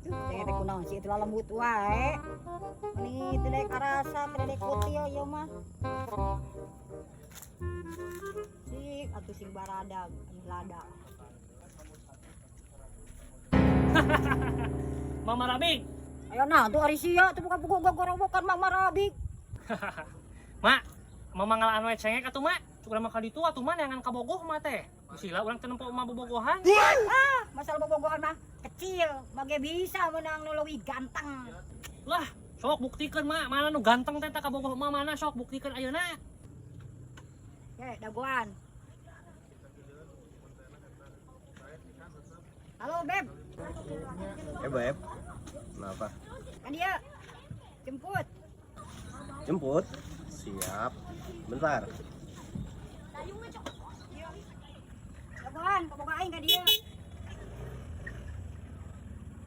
Teh teh kunaon sih itu lembut wae. Meni teu daek karasa, teu daek kutil ieu mah. Sik atuh sing baradag anu lada. Mama Rabik. Ayo nah tuh ari sia tuh bukan buku gogorowokan Mama Rabik. Mak, mama ngalaan we cengek atuh mak. Cukup mah ka ditu atuh mah neangan kabogoh mah teh. Sila urang teu nempo emak bobogohan. Ah, masalah bobogohan mah kecil, mage bisa menang nu leuwih ganteng. Lah, sok buktikeun mak, mana nu ganteng teh kabogoh emak mana sok buktikeun ayeuna. Ye, dagoan. Halo, Beb. Eh, Beb. Kenapa? Kan dia jemput. Jemput. Siap. Bentar. Dagoan, kabogoh aing ka dia.